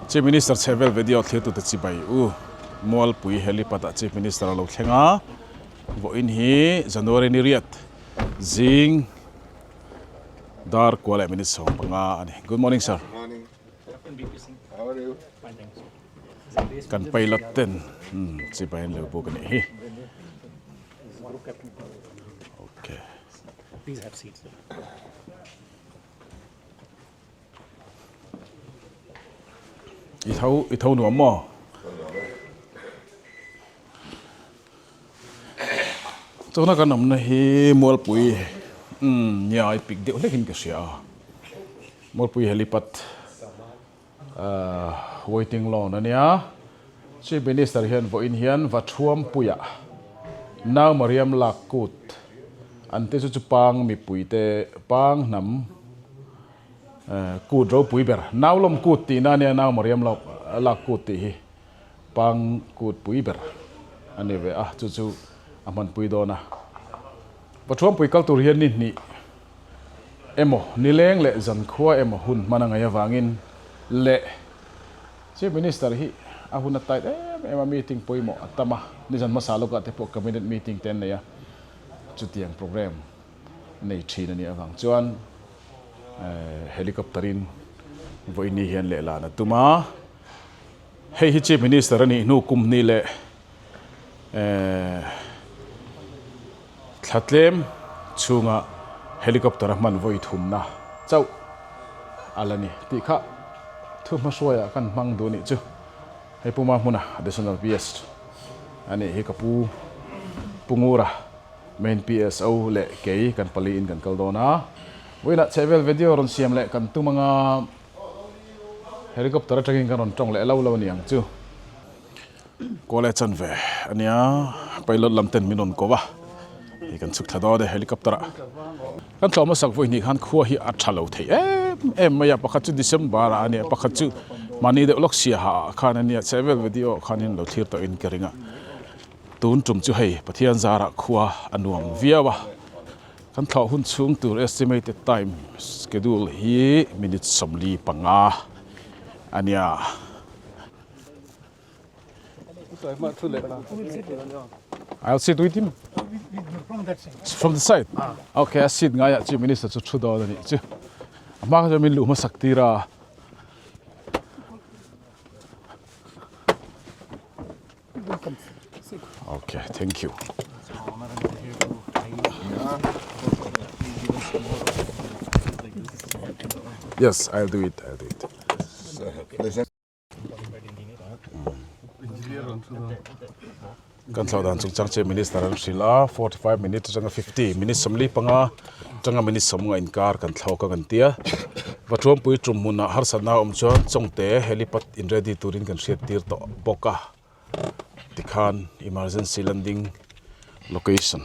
Chief Minister chhehvel video thlirtute chibai u Mualpui helipad ah Chief Minister a lo thleng a, vawiin hi January ni riat zing dar kua leh minute 15 a ni. Good morning sir. Kan pilot ten chibai an lo buk a nih hi. Okay. Please have seats. I tho i tho nuam maw? Tuna kan awmna hi Mualpui umm nia i pik deuh hlekin ka hria a, Mualpui helipad ahh waiting lawn a nia. Chief Minister hian vawiin hian Vathuampuia nau Mariam lak kut an te chu chu pang mipuite pang hnam kut ropui ber nau lawm kut tihna a nia nau Mariam lak kut tih hi pang kut pui ber a ni ve a chu chu a hmanpui dawn a. Vathuampui kal tur hian ni hnih emaw nileng leh zankhua emaw hun hman a ngaih avangin leh Chief Minister hi a hun a tight em em a, meeting pawimawh a tam a, nizan hmasa lawkah te pawh cabinet meeting te an nei a, chutiang programme nei thin a nih avang chuan helicopter in vawiini hian lehlan a tum a, hei hi Chief Minister a nih hnu kum hnih leh thla tlem chhunga helicopter a hman vawi thumna chauh a la ni tih kha thu hmahruaiah kan hmang duh nih chu. Hei Puma hmuna additional PS a nih hi ka pu Pu Ngura main PSO leh kei kan pali in kan kal dawn a. Vawiinah chhehvel video rawn siam leh kan tum anga helicopter atangin kan rawn tawng leh lo lo a ni ang chu. Kawle chan ve a nia, pilot lam ten min rawn ko va, hei kan chhuk thla dawn e helicopter ah. Kan tlawm hmasak vawi hnih khan khua hi a tha lo thei em em mai a, pakhat chu December ah a nia, pakhat chu mahni deuh lawk siaha ah khan a nia, chhehvel video ah khanin lo thlir tawhin ka ring a. Tun tum chu hei Pathian zarah khua a nuam viau a, kan thlawh hun chhung tur estimated time schedule hi minute 45 a nia. I'll sit with him. From that side. From the side? Ah. Okay, a seat ngai ah Chief Minister chu thu dawn a nih chu. A hma kha chuan min luh hmasak tir a. Okay, thank you. Yes, I'll do it. I'll do it. Kan thlauh dan chungchang Chief Minister an hrilh a, 45 minute atanga 50 minute 45 atanga minute 50 inkar kan thlawk a kan ti a. Vathuampui tum hmunah harsatna a awm chuan Chawngte helipad in ready turin kan hriat tir tawh bawk a. Tikhan emergency landing location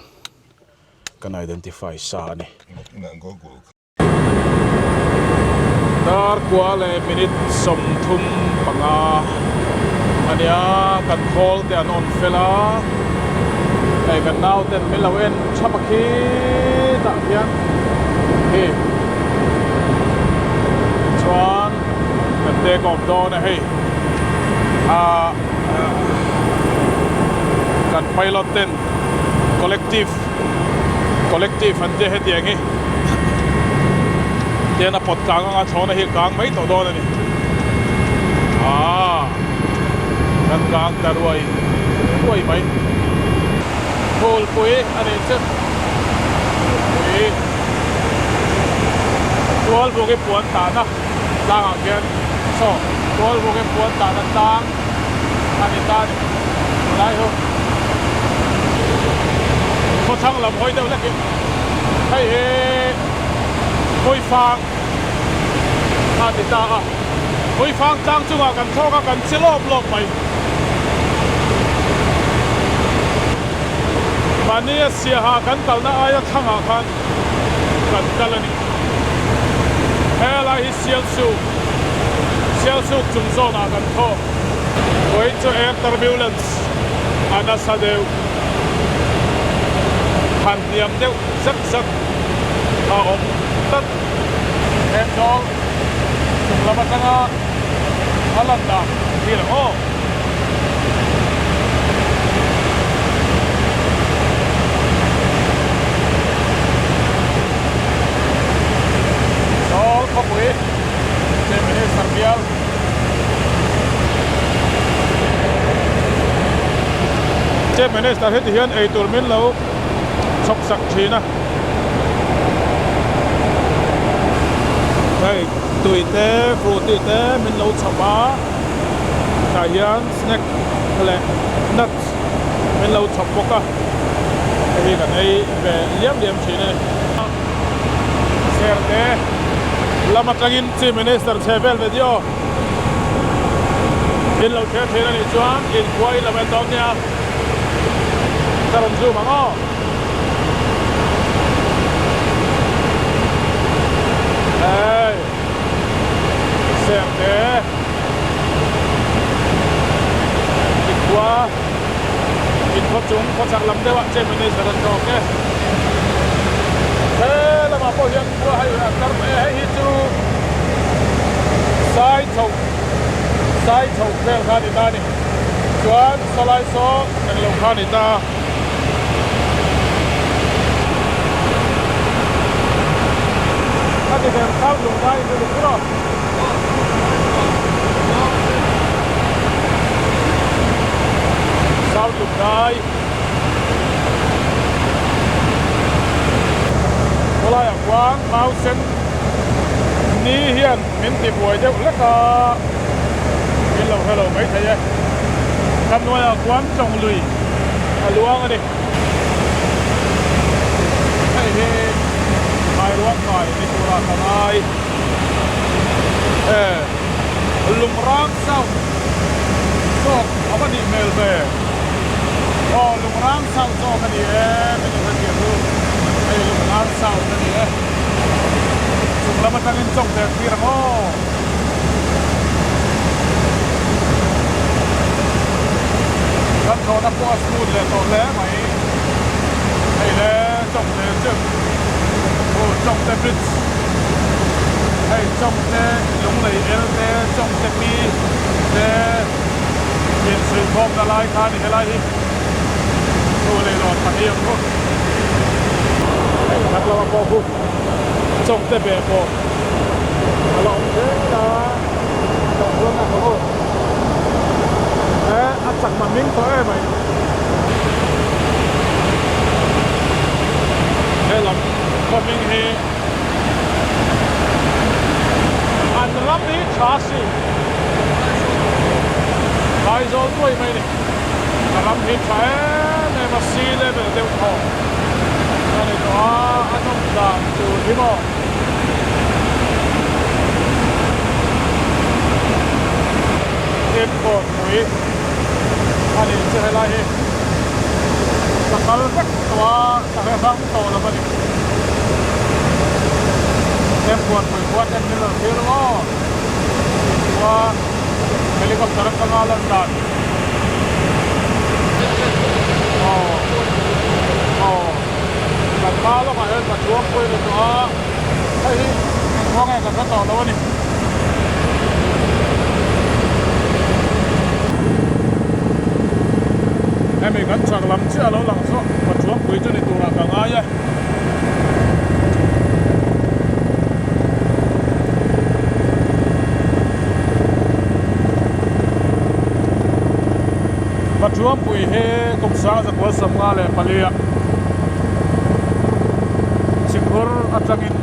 kan identify sa a ni. Dar kua leh minute 35 a nia, kan khawl te an on fel a, hei kan nau ten min lo en thap a khi tah khian hi chuan kan take off dawn a hei ah kan pilot ten collective collective an tia hetiang hi. Tian a pawt kang anga thlawhna hi a kang mai tawh dawn a ni. Aaa kan kang ta ruai ruai mai. Phulpui a nih chu. Phulpui Tualbuk i puan tahna tlangah khian saw Tualbuk i puan tahna tlang a ni ta a ni. Tunlai chu khawthlang lam hawi deuh hlek in. Hei hi Hmuifang a ti ta a, Hmuifang tlang chungah kan thlawk a, kan che lawp lawp mai. Mahni a siaha kan kalna aia thlangah khan kan kal a ni. Helai hi Sialsuk, Sialsuk chung zawnah kan thlawk. Vawiin chu air turbulence a nasa deuh. Han hniam deuh zak zak a awm tlat. He chawl chung lam atanga a lan dan. thlir ang aw. Sawl khawpui Chief Minister bial. Chief Minister heti hian eitur min lo chhawp sak thin a. Hei tui te fruity te min lo chhawp a tah hian snack leh nuts min lo chhawp bawk a hei hi kan ei ve liam liam thin a ni. Serte lam atangin Chief Minister chhe vel video in lo thlir thin a nih chuan inkhua in lo en dawn nia ka rawn zoom ang aw. Hei Serte inkhua inkhua chung khawchhak lam deuhah Chief Minister an tawk e. He lamah pawh hian khua hei a tar mai a, hei hi chu sai chho sai chho vel kha a ni ta a ni. Chuan sawlai saw englo kha a ni ta a. A ti hmel khau lung lai in lutuk rawh. South Lunglai. Khawlaiah khuan mau sen ni hian min ti buai deuh hlek a, min lo hre lo maithei e. Kan hnuaiah khuan tawng lui a luang a ni. Hei hi Phairuang kai ni tura ka ngai e, Lungrang South zawk a va nih hmel ve. Aw Lungrang South zawk a ni e, min lo hrethiam ru. Hei Lungrang South a ni e. Chung lam atangin chawk der tir ang aw. Kan thlawhna pawh a smooth leh tawh hle mai. Hei le Chawngte chu aw Chawngte bridge hei Chawngte Lunglei el te Chawngte pi te insuihkhawmna lai kha a ni helai hi chu leilawn pahnih ang khu hei thar lama pawh khu Chawngte beh pawh a la awm zel a tawng ruang a tawng aw eh a chak mah hming tawh em mai. Helam khaw hming hi an ram hi tha si Aizawl duai mai a ni a ram hi tha em em a sea level deuh thaw a ni tawh a a nawm dan tur hi maw. Airport pui a nih chu helai hi ka kal vek tawh a ka hre hrang tawh lo a ni. Airport pui khuan en min rawn thlir maw tih khua helicopter atanga lan dan aw aw kan hma lawkah hian ka chuang pui ni tawh a hei hi engkhua nge ka hre tawh lo a ni. Hemi kan chak lam chiah a lo lang chu Pathuampui chu ni turah ka ngai e. Pathuampui hi kum 1954 ah Chhikhur atangin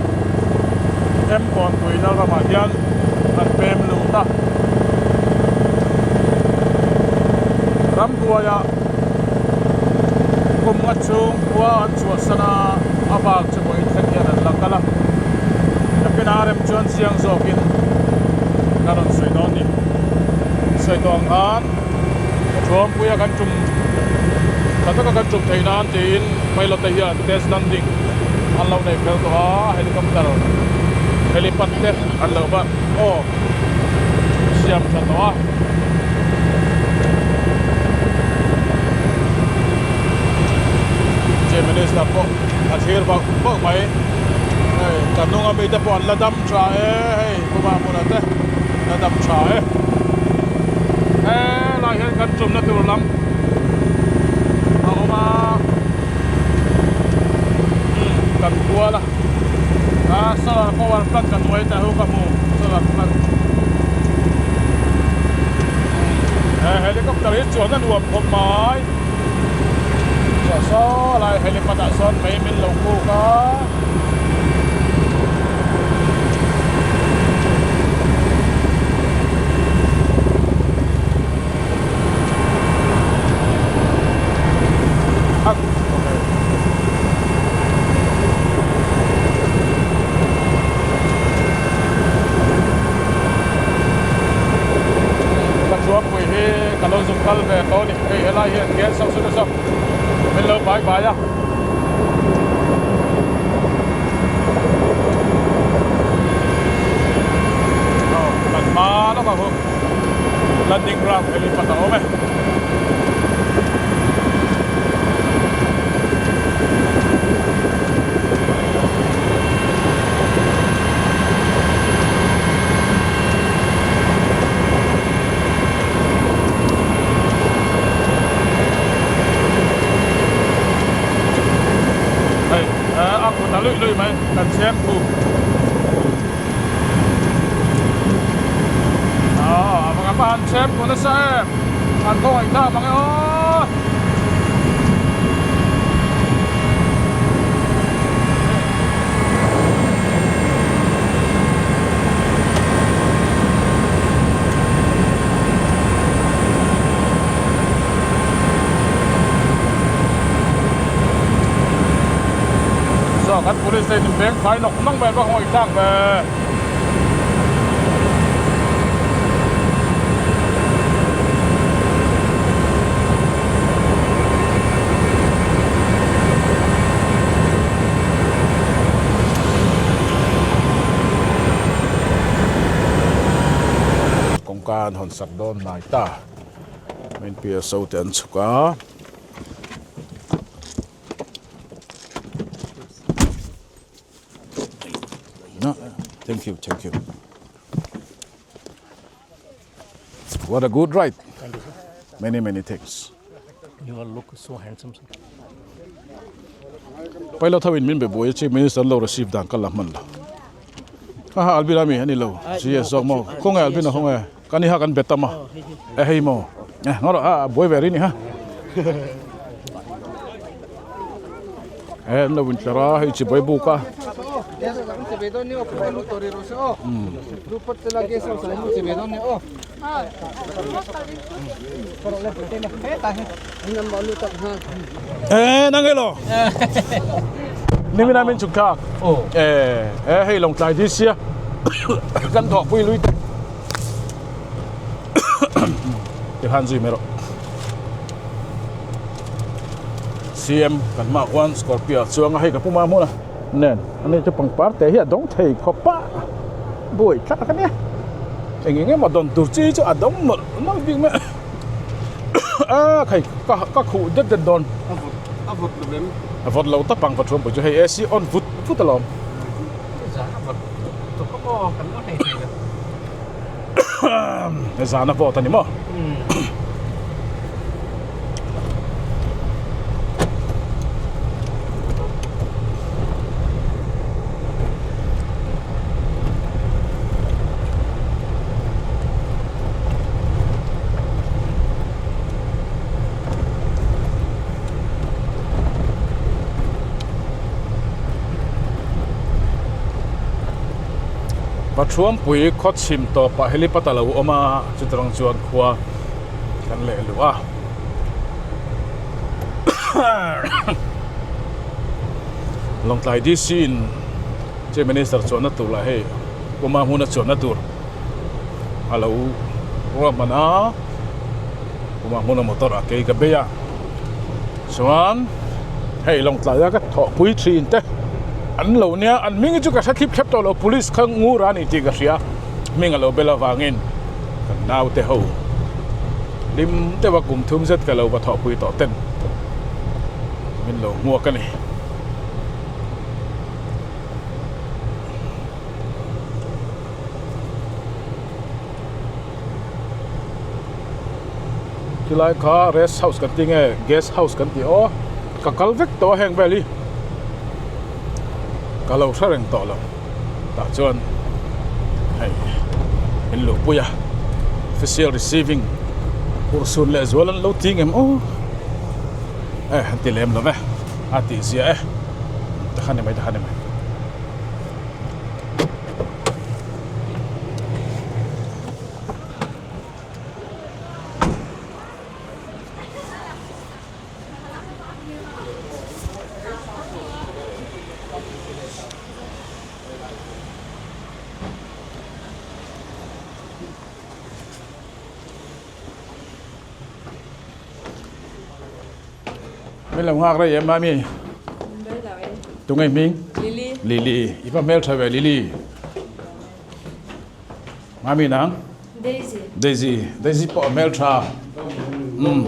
Emkawnpui Lalramah hian an pem lut a. Rambuaiah kum nga chhung khua an chhuahsan a, a bak chu vawiin thleng hian an la kal a. Nakinah a rem chuan chiang zawkin ka rawn sawi dawn ni. Sawi tawh ang khan Thuampuia kan tum tha taka kan tum theih nan tiin pilot te hian test landing an lo nei fel tawh a, helicopter helipad te an lo va aw siam tha tawh a. Chief Minister pawh a thlir vauh vauh mai hei ka hnunga mite pawh an la dam tha e hei Pu Mahmuna te la dam tha e. Helai hian kan tumna tur lam a awm a, umm kan kual a, ah solar power plant kan uai ta ho ka hmu solar plant he helicopter hi chuan a nuam khawp mai chuan saw lai helipad ah sawn mei min lo kuk a. Ka chuangpui hi ka lo zuk kal ve tawh a ni hei helai hian guest house nasa min lo bai bai a. Aw kan hma lawk ang u landing ground helipad a awm e. Hei a kut a luih luih mai kan chhem thu a va ka han chhem thu nasa em an khawngaih thlak ang e aw. Saw kan police te in veng fai nawk nawk mai a va ngawih thlak ve. Kawngka an hawn sak dawn hnai ta. Main PSO te an chhuk a. Thank you, thank you. What a good ride. Thank you, sir. Many, many thanks. You all look so handsome, sir. Pilot ho in min be buai Chief Minister lo receive dan ka la hman lo. Ha ha Albina mi ani lo. CS zawk maw. Khawnge Albina khawnge. Kan i ha kan bet a ma. E hei maw. E ngaw rawh a buai ve ri ni ha. E an lo intlar a hei chibai buk a. E nang elo. Nimina min chuk thlak. E e hei Lawngtlai DC a kan thawhpui lui te. Tikhan zui mai rawh. CM kan hmaah khuan Scorpio a chuang a, hei ka puma hmun a nen ani chu pangpar te hi a dawng thei khawp a, buai thlak a nia. Eng eng emaw dawn tur chi chu a dawng nawlh nawlh bik mai a, a khai ka ka khuh det det dawn. A vawt a vawt lo em? A vawt lo tap ang va thuam pawh chu hei AC on vut vut alawm. Zan a vawt a ni maw? Pathuampui khaw chhim tawpah helipad a lo awm a chutirang chuan khua kan leh luh a Lawngtlai DC in Chief Minister chuanna tur lah hei Puma hmuna chuanna tur a lo ruahman a Puma hmuna motor a kei ka bei a chuan hei Lawngtlai a ka thawhpui thin te an lo nia an hming hi chu ka hre thlip thlep tawh lo police kha ngur a ni tih ka hria hming a lo bel avangin kan naute ho hlim deuh a kum thum zet ka lo va thawhpui tawh ten min lo hmuak a ni. Tilai kha rest house kan ti nge guest house kan tih aw ka kal vek tawh a heng vel hi ka lo hre reng tawh lo tah chuan hei in luhpui a official receiving urhsun leh zual an lo ti ngem aw e an ti lem lo ve a tih ziah e tikhan ni mai tikhan ni mai. Min lo nghak rei em ami? Tunge hming? Lily. Lily. I va hmel tha ve Lily. Mami nang? Daisy. Daisy. Daisy pawh a hmel tha. Um.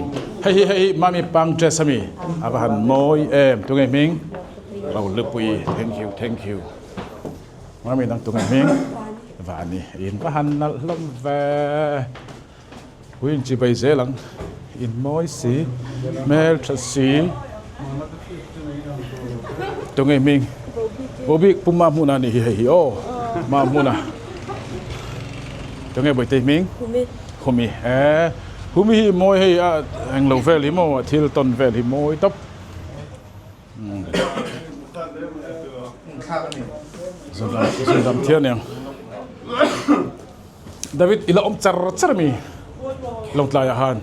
Hei hi hei hi mami pang dress ami. A va han mawi em. Tunge hming? Rolupui. Thank you, thank you. Mami nang tunge hming? Vani. In va han nalh hlawm ve. Ui in chibai zel ang. In mawi si. Hmel tha si. Tunge hming? Bobik pu Mahmuna a nih hi hei hi aw Mahmuna tunge Bawihte hming? Humi Humi e Humi hi mawi hei a englo vel hi maw a thil tawn vel hi mawi tawp Zundam thian aniang David ila awm char char ami Lawngtlai ah khan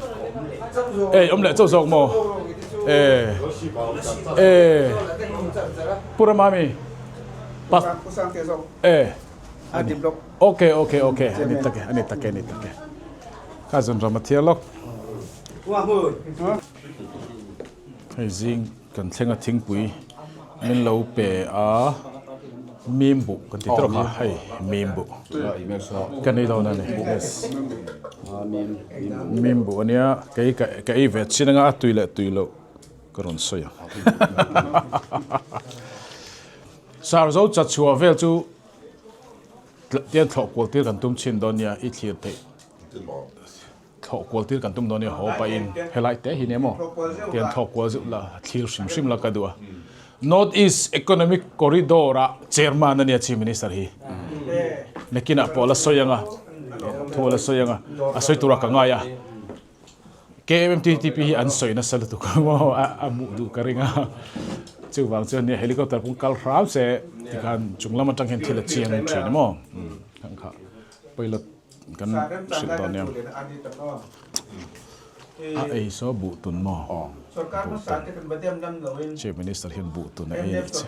ei awm leh chauh zawk maw e e Pu Rama ami pa e okay okay okay ani tak e ani tak e ani tak e ka zun Rama thial lawk hei zing kan thleng a thingpui min lo pe a mim buh kan ti tawk a hei mim buh ka nei dawn a ni yes mim buh ania kei ka ei ve chin anga a tui leh tui loh ka rawn sawi ang sarzo chachhuah vel chu tian thlawh kual tir kan tum chhin dawn nia i thlir theih. Thlawh kual tir kan tum dawn nia haw pahin helai te hi nia maw tian thlawh kual zeuh la thlir hrim hrim la ka duh a. North East Economic Corridor ah Chairman a nia Chief Minister hi. Nakinah pawh a la sawi ang a, thu a la sawi ang a, a sawi turah ka ngai a. KMTTP hi an sawi nasa lutuk a maw a hmuh duh ka ring a. Chuvang chuan nia helicopter pawh kal hram se tikhan chung lam atang hian thil a chiang thin a maw. Pilot kan hrilh dawn nia. A ei saw buh tun maw? Buh tun. Chief Minister hian buh tun a ei anih che.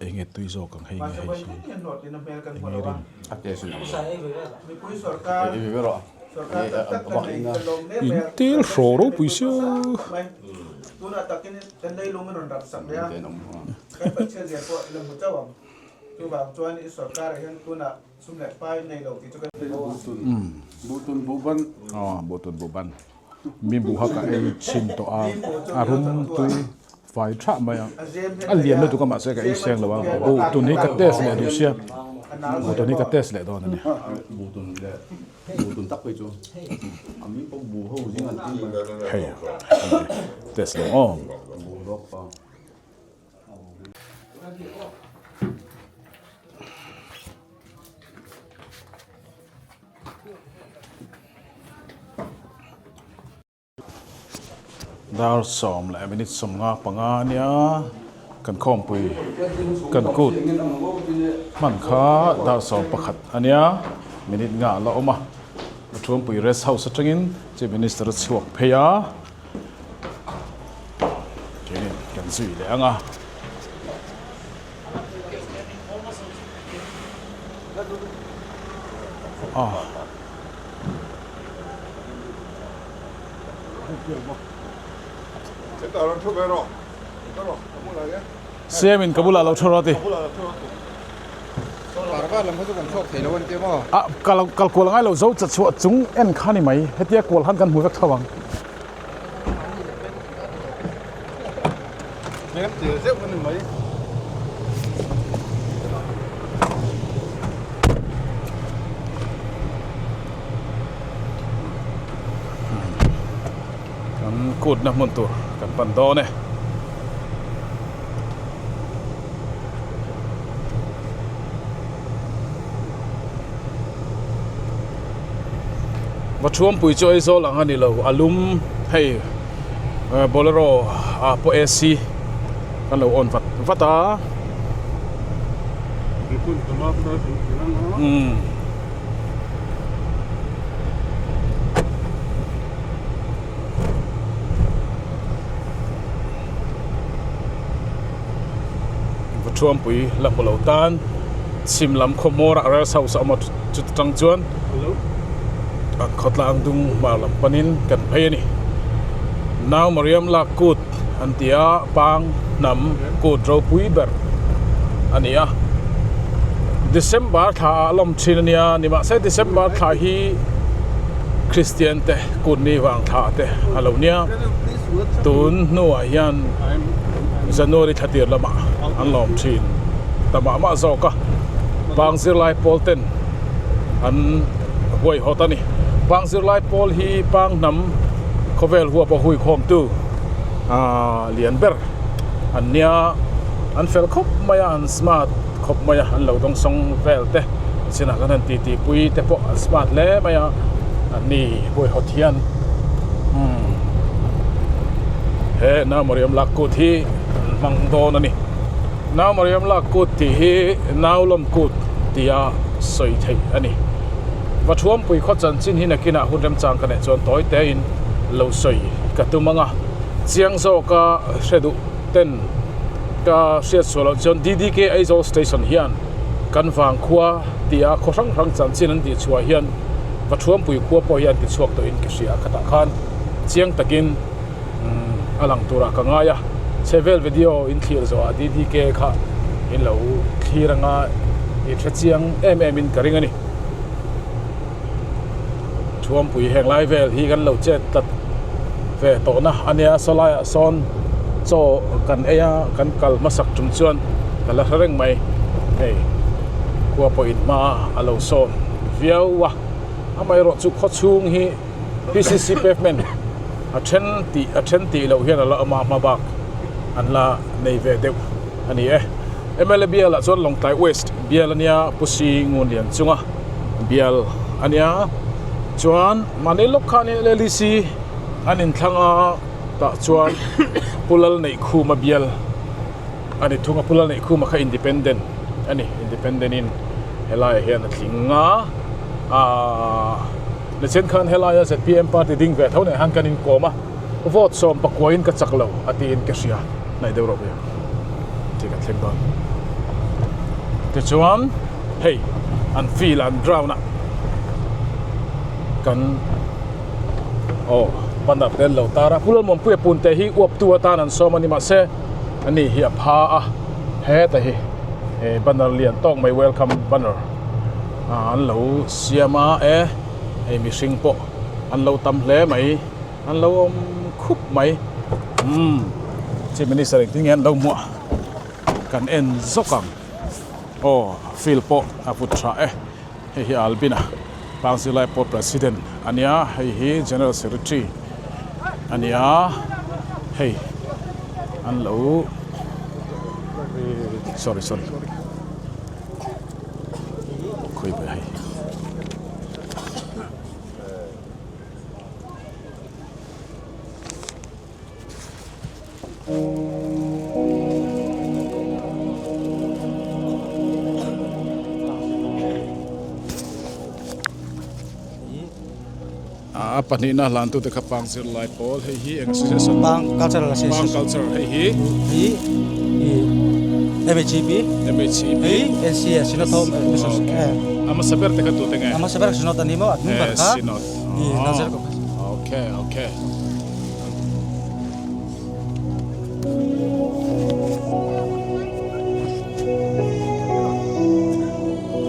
Enge tui zawk ang hei nge hei hi? Enge rim? In tel hraw ropui sia. Chuvang chuan i sorkar ah hian tunah sum leh pai nei lo tih chu kan hre lo a. Buhtun buhban. Aw buhtun buhban. Mi buha ka ei chhin tawh a, a rum tui fai thah mai a. A lian lutuk a mahse ka ei seng lo a, buhtun hi ka test leh duh sia, buhtun hi ka test leh dawn a ni. Buhtun leh buhtun tak phei chu a mi pawh buh ho zing an ti mai. Hei test leh aw. Buh lawk pa. Dar sawm leh minute 15 ania kan khawmpui kan kut hman kha dar 11 ania minute nga la awm a Thuampui rest house atangin chief minister a chhuak phei a. Keinin kan zui leh ang a. Ah. Siamin ka bulah lo thu rawh ti. Ah, kal kal kual ngai lo zo cha chhuah chung en kha ni mai. Hetia kual han kan hmu vek tho ang. An kutna hmun tur kan pan dawn e. Vathuampui chu Aizawl ang a ni lo, a lum hei Bolero ah pawh AC kan lo on vat vat a. Umm. Vathuampui la hmu lo tan chhim lam khaw hmawrah rest house a awm a chuta tang chuan an khawtlang dung hmar lam panin kan phei a ni. Nau Mariam lak kut an ti a pang hnam kut ropui ber a ni a December thla ah a lawm thin a nia nimahse December thla hi Kristian te kut ni vang thla te a lo nia tun hnuah hian January thla tir lamah an lawm thin ta mah mah zawk a pang zirlai pawl ten an huaihawt a ni pang zirlai pawl hi pang hnam khawvel huap a huikhawm tu aaa lian ber an nia an fel khawp mai a an smart khawp mai a an lo dawngsawng vel te chinah kan han titi pui te pawh an smart hle mai a an ni huaihawt hian umm he Naumariam lak kut hi an hmang dawn a ni Naumariam lak kut tih hi Naulawm kut tia sawi theih a ni Vathuampui khaw chanchin hi nakinah hun remchang ka neih chuan tawi tein lo sawi ka tum ang a chiang zawka hre duh ten ka hriat sual loh chuan DDK Aizawl Station hian kan vang khua tia khaw hrang hrang chanchin an tih chhuah hian Vathuampui khua pawh hi an ti chhuak tawhin ka hria a khatah khan chiang takin a lang turah ka ngai a chhevel video in thlir zawhah DDK kha in lo thlir anga in hre chiang em em in ka ring a ni. Thuampui heng lai vel hi kan lo chet tlat ve tawh na a nia saw laiah sawn chaw kan ei a kan kal hmasak tum chuan ka la hre reng mai hei khua pawh in hma a lo sawn viau a amaherawh chu khaw chhung hi P_C_C pavement a then tih a then tih loh hian a la awm a hma bak an la nei ve deuh a ni e. M_L_A bial ah chuan Lawngtlai West bial a nia Pu Si Ngunlian chunga bial a nia chuan mahni lawk khanin L_L_D_C an inthlang a tah chuan Pu Lalneihkhuma bial a ni thung a Pu Lalneihkhuma kha independent a ni independent in helaiah hian a tling a ahh nichen khan helaia Z_P_M party ding ve tho nen khan kan inkawm a vote 19 in ka chak lo a tiin ka hria hnaih deuh rawh pawh. Tih kan thleng dawn. Tichuan hei an field an ground ah kan aw banner te an lo tar a Pu Lalmuanpuia punte hi uaptu atan an sawm a ni mahse ani hi a pha a heta hi he banner lian tawk mai welcome banner an lo siam a e hei mihring pawh an lo tam hle mai. An lo awm khup mai. Umm Chief Minister engtin nge an lo hmuah kan en zawk ang. Aw field pawh a vut tha e. Hei hi Albina Pangzilai Port President a nia, hei hi General Secretary a nia. Hei an lo sorry sorry khawi ber hei. A pahnihna hlantute kha pang zirlai pawl hei hi eng association Pang Cultural Association Pang Culture hei hi hi MHEP MHEP hei NCS Synod Home Okay a hmasa ber te kha tute nge a hmasa ber Synod a ni maw a hnung ber kha Synod Okay okay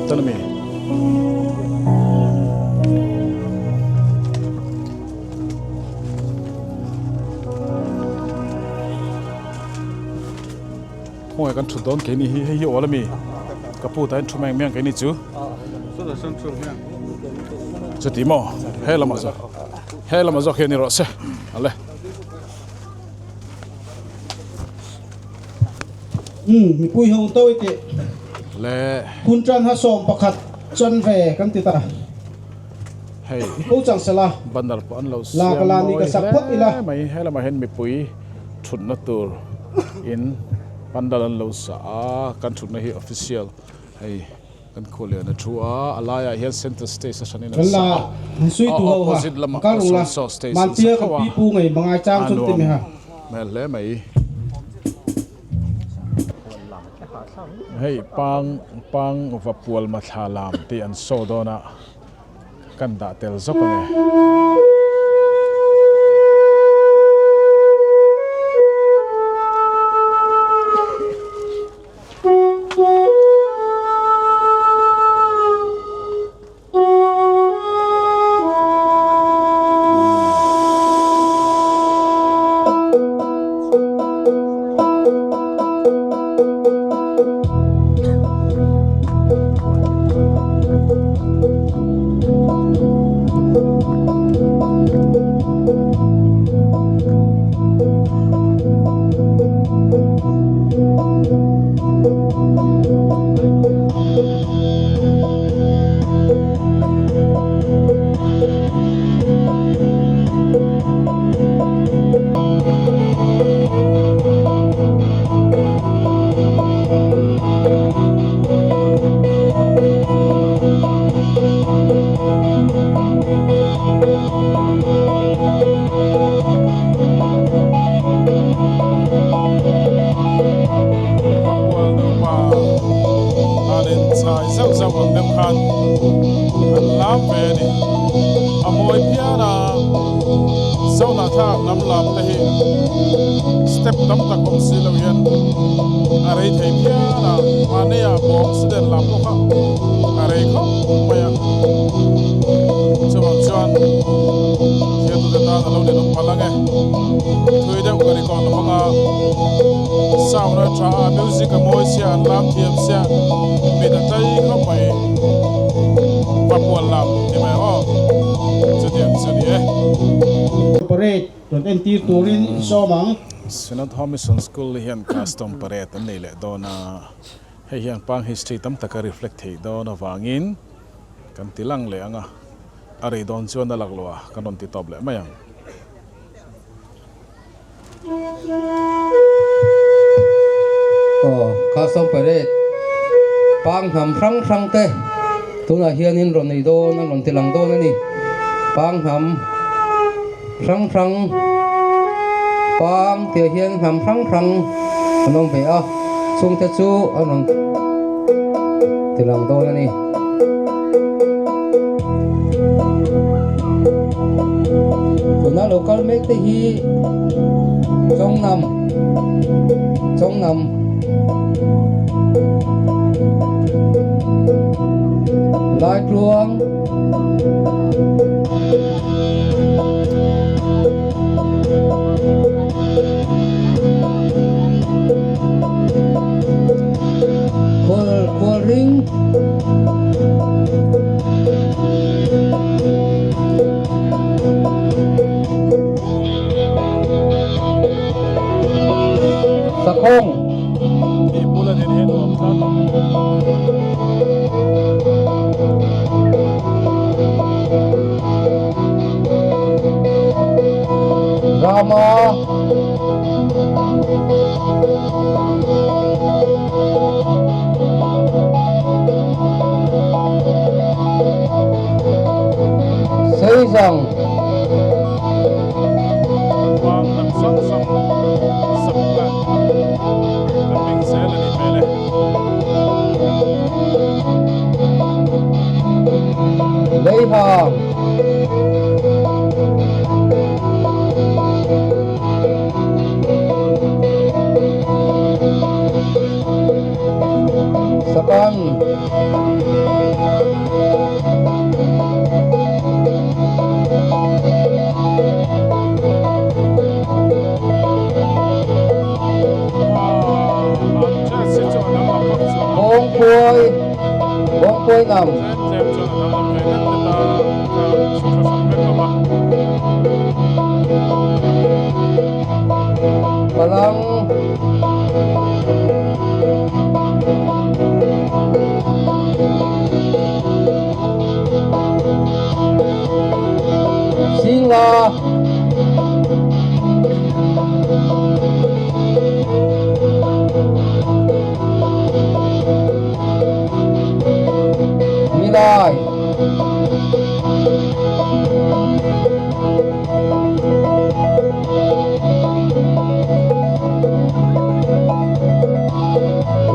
Tell me. Khawngaih kan thut dawn keini hi hei hi awl ami ka pu ta in thu meng meng keini chu chuti maw he lamah zawk he lamah zawk hian ni rawh se ale. Umm mipui ho to i tih. Le. Hun tan ha 11 chan ve kan ti ta. Hei. Ko chang sela. Banner pawh an lo La siam ka la ni mawi ka sak phawt ila. hle mai. He lamah hian mipui thutna tur in pandal an lo sa a, kan thutna hi official hei. Kan khaw lian a thu a, a laiah hian center stage a hranin an sa a, a opposite lamah pawh sawn saw stage an sa tho a, a nuam hmel hle mai. Hei pang pang va pual mathla lam tih an saw dawn a, kan dah tel zawk ang e. Vapual nupa an inchai zauh zauh ang deuh khan an lam ve a ni. A mawi phian a, Zohnahthlak hnam lam te hi step tam tak awm si lo hian a rei thei phian a, mahnia bawng student lam pawh kha a rei khawp mai a. Chuvang chuan thiantute tan a lo ninawm palh ang e. Thui deuh ka record lo hmang a, sound a tha a, music a mawi sia, an lam thiam sia, mit a tlai khawp mai. Papual lam ti mai ang aw, chutiang chu ni e. Parade rawn entir turin i sawm ang. Synod Home Mission School hian custom parade an nei leh dawn a, hei hian pang history tam taka reflect theih dawn avangin kan ti lang leh ang a, a rei dawn chuan a laklawh a, kan rawn ti tawp leh mai ang. Aw, custom parade pang hnam hrang hrang te tunah hianin rawn nei dawn an rawn ti lang dawn a ni. Pang hnam hrang hrang pang tih ah hian hnam hrang hrang an awm ve a, chungte chu an rawn ti lang dawn a ni. Tuna lo kal mek te hi Chongnam Chongnam Laitluang Khual Khualring Sakhawng. Tih bula nen hian nuam tlat. Rama. Seizang. Bang lam hrang hrang sak plan kan hming zel a ni hmel e. Leihang. Sakan. Bawngpuai Bawngpuai Nam.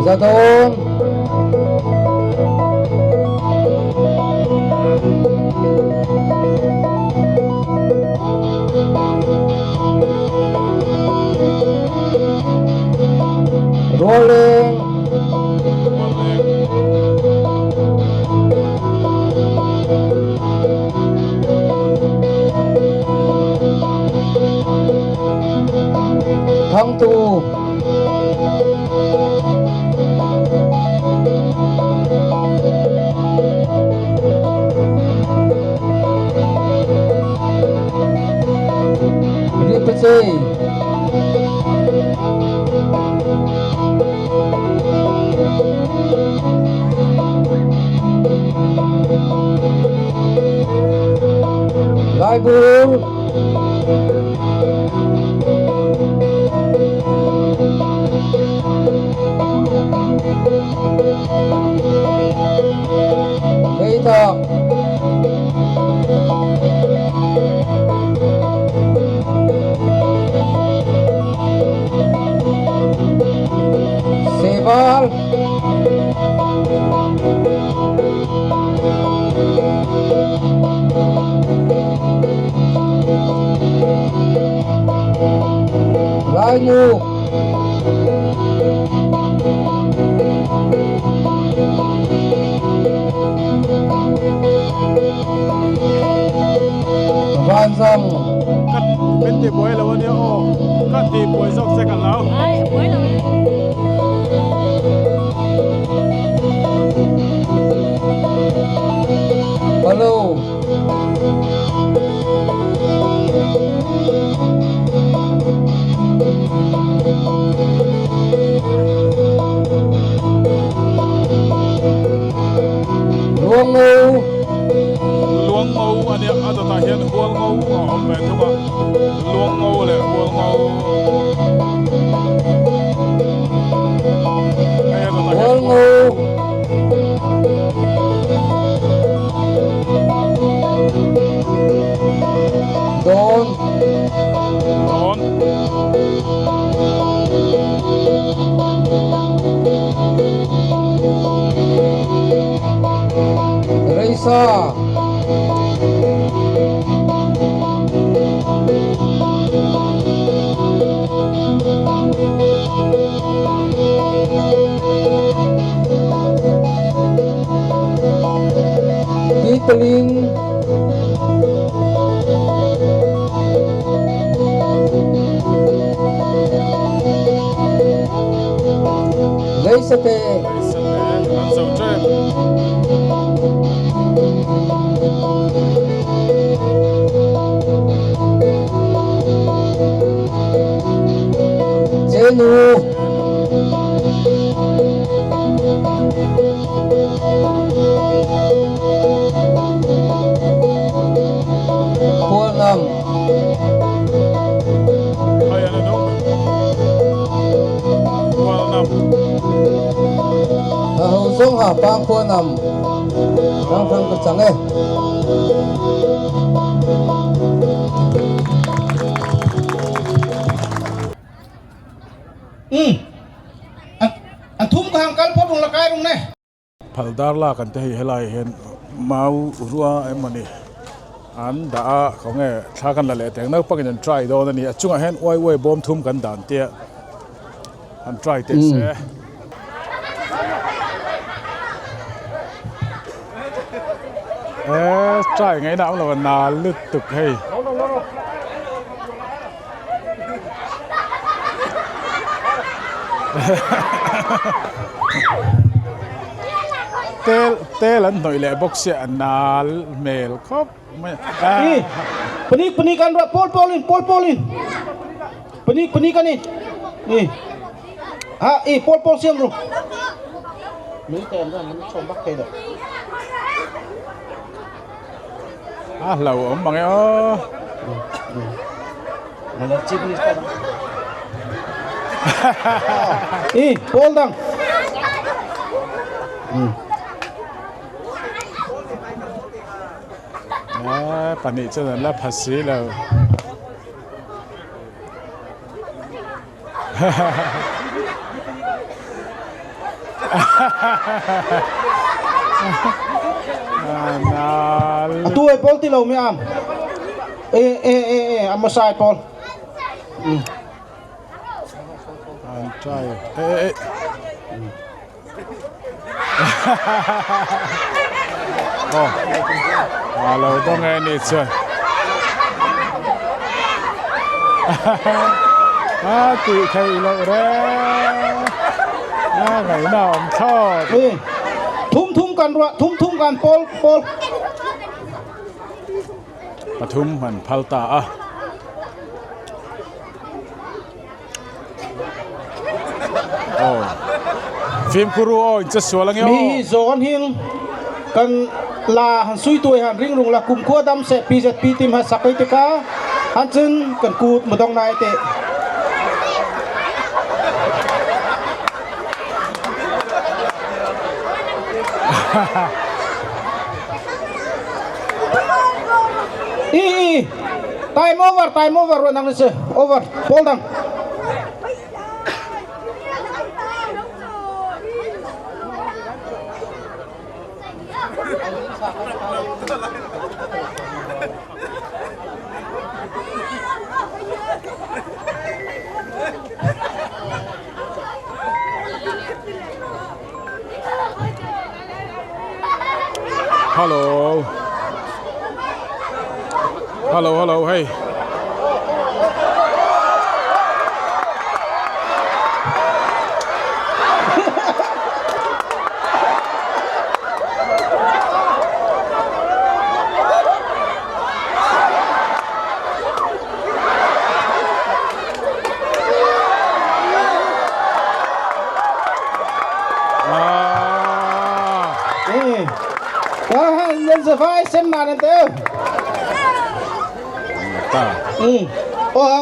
Zadawn. Rualeng. Thangtu. Ripachei. Laibur. Leitak. Seval. Laimu. Vanzam. Ka min ti buai lo ania aw ka ti buai zawk che ka lo. Ai buai lo e. Hello. Luang ngo. Luang ngo ania a dawtah hian hual ngo a awm ve thung a, luang ngo leh hual ngo hei a dawtah hian Hual ngo. Dawn. Dawn. Reisa. Titling. Leisate. Leisate an zo tep. Chenu. Khualnam. Hei an a dawng. Khualnam. A ho zawng ha pang khualnam. Hrang hrang ka chang e. Umm. An thum ka hang kal phawt rung la kai rung ne. Phal dar lak an te hei helai hian mau rua emawni an dah a khawnge thla kan la leh teng naupangin an try dawn a ni a chungah hian uai uai bawm thum kan dan tia an try teh se. E try ngaihna awm lo a nal lutuk hei. Tel tel an hnawih leh bawk sia a nal hmel khawp mai a. Panik panik an ruah pawl pawl in pawl pawl in panik panik ani i ha i pawl pawl siam ru nui te an an chhawm vak thei lo. A hlo awm mang e aw. I pawl dang. Pahnih chuan an la pha si lo. A tu ai pawl ti lo mi am. E e e e a masai pawl. An try. E e e. Oh. A lo dawng e ni chuan. A tih theih loh reng. A ngaihna awm thlawt. Thum thum kan ruah thum thum kan pawl pawl. Pathum an phal ta a. Aw fimkhur u aw in che sual ange aw. Mi hi zawn hing kan la han sui tuai han ring rung la kum khua dam se PZP tim ha sak ei te ka han chun kan kut mudong nai te. I i time over time over ruah nang ni se over pawl dang. Hello. Hello, hello, hey.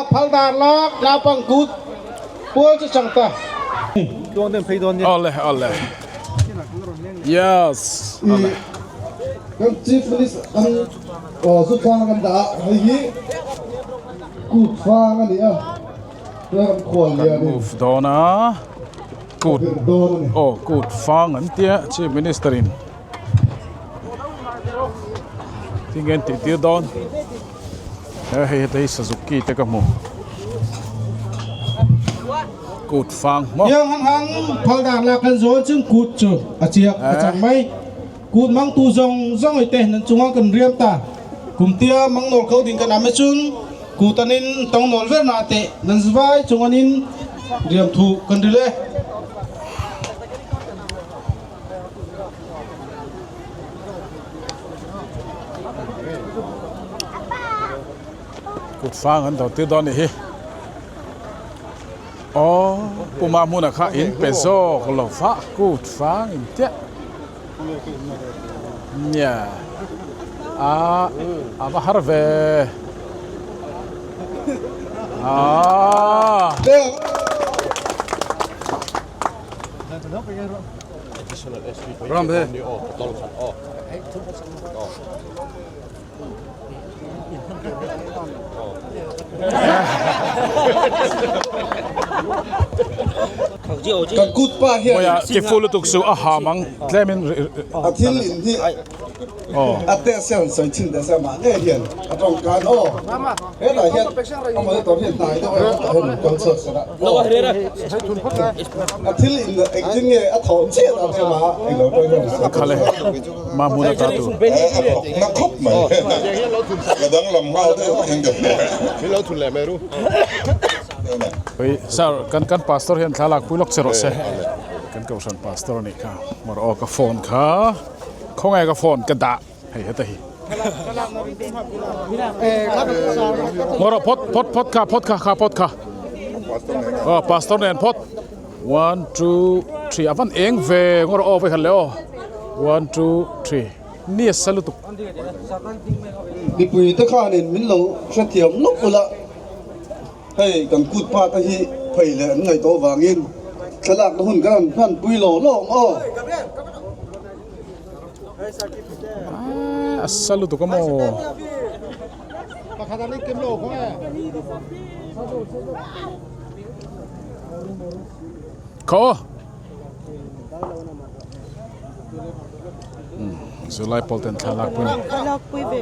Phaldar lak naupang kut pual chu chang ta. Awle awle. Yes. Awle. Kan Chief Minister an zu fang kan dah a hei hi kut fang a ni a tuna kan khual Kan lian in move dawn a kut a dawn a ni. Aw kut fang an tia Chief Minister in tinge an tih tir dawn he hei heta hi Suzuki te ka hmu kut fang maw. Yang hang hang phal dan la kan zawn chung kut chu a chiak a chang mai. Kut mangtu zawng zawng i te nan chunga kan riam ta. Kum tia mang nawl kho ding kan am ahcun kut an in tong nawl ver na teh nan vai chung an in riam thu kan ril e. Kut fang an do tir dawn ni hi. Aw puma hmunah kha in pe zawk lo va kut fang in tiah. Nia a a va har ve aa. Kan kut pa hian Boya ki fu lutuk su a ha mang tlemin a thil in hi a te sian sawi chin te sia mah ngei hian a tawng kan aw hetah hian a mawle tawp hian hnai deuh a hetah hian rawn kal chhuak sak a aw a thil in engtin nge a thawh chiah dan em a englo pawh hian Khale Mahmuna ta tur. A thawk na khawp mai. Ka danglam nghal deuh hian ka hria. Oi sir kan kan pastor hian thla lak pui lawk che rawh se. Kan kohhran pastor a nih kha. Mawr aw ka phone kha khawnge ka phone ka dah hei heta hi. Mawr aw phawt phawt phawt kha phawt kha kha phawt kha. Aw pastor nen phawt. One two three a van eng ve ngawr aw vei khat leh aw one two three ni a sa lutuk. Mipui te khanin min lo hrethiam lawk ula, hei kan kut pa te hi phei leh an ngaih tawh vangin thlalakna hun kan han hmanpui lo lawng aw. a sa lutuk a maw? Khaw Zulai pawl ten thla lak pui ni.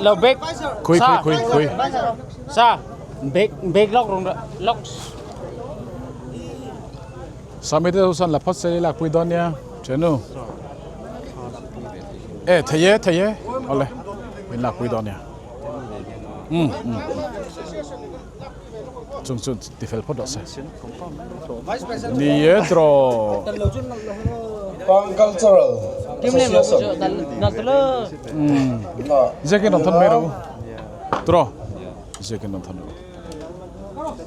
Lo bek. Khui khui khui khui. Sa bek bek lok rong lok. Sami te chuan la phawt se lak pui dawn nia thenu. E thei e thei e awle min lak pui dawn nia. Um um. Chung chu ti fel phawt rawh se. Ni e draw. Pang Cultural Association. Ziakin rawn thawn mai rawh u. Draw. Ziakin rawn thawn rawh u.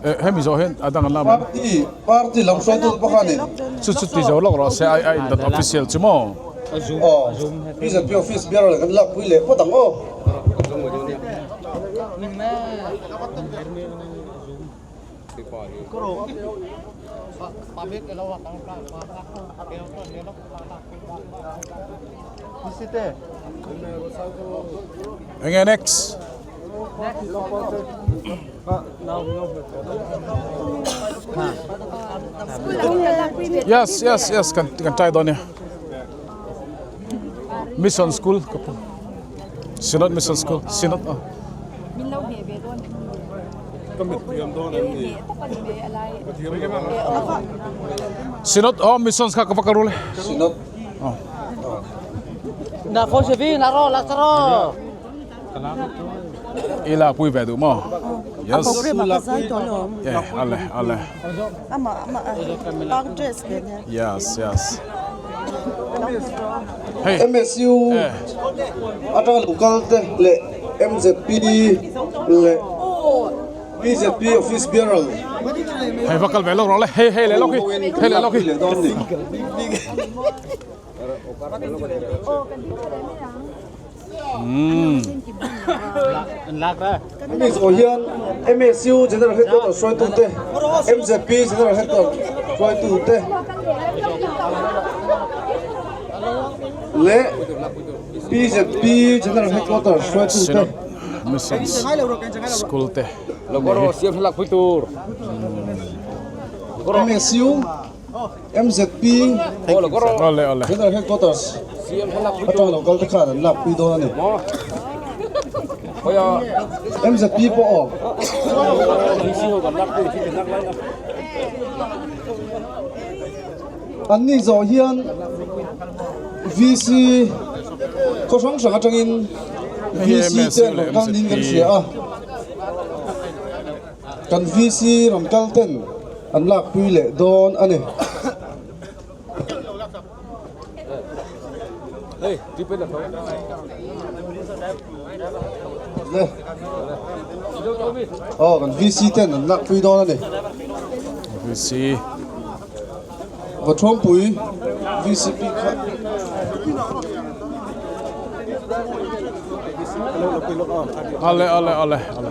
E hemi zawh hian a dang an la mai. Party party lam hruaitu pakhanin. Chu chu ti zo lawk rawh se ai a indan official chu maw. Aw BJP office bial kan lakpui leh phawt ang aw. Enge next? Yes, yes, yes, kan kan try dawn nia. Mission School ka pu. Synod Mission School, Synod a. Min lo hne ve dawn. Ka mit thiam dawn em ni? Ka thiam dawn. Synod oh Missions kha ka va kal rul e. Synod. Oh. Na fo se vi na ro la tro. I la pui ve duh maw? Yes. Yeah, ale ale. Ama ama park dress ve nia. Yes, yes. Hei. MSU atanga lo kal te leh MZP leh BZP office bearer. Hei va kal ve lawk rawh le. Hei hei leh lawk hi. Hei leh lawk hi. Hemi zawh hian MSU General Headquarters hruaitute, MZP General Headquarters hruaitute leh BZP General Headquarters hruaitute MSU MZP General Headquarters atanga lo kal te khan an lakpui dawn a ni. MZP pawh aw. An ni zawh hian VC khaw hrang hrang atangin VC te an rawn kal niin kan hria a. Kan VC rawn kal ten an lakpui leh dawn a ni. Le. Aw kan VC ten an lakpui dawn a ni. VC. Vathuampui VCP kha. Ale ale ale ale.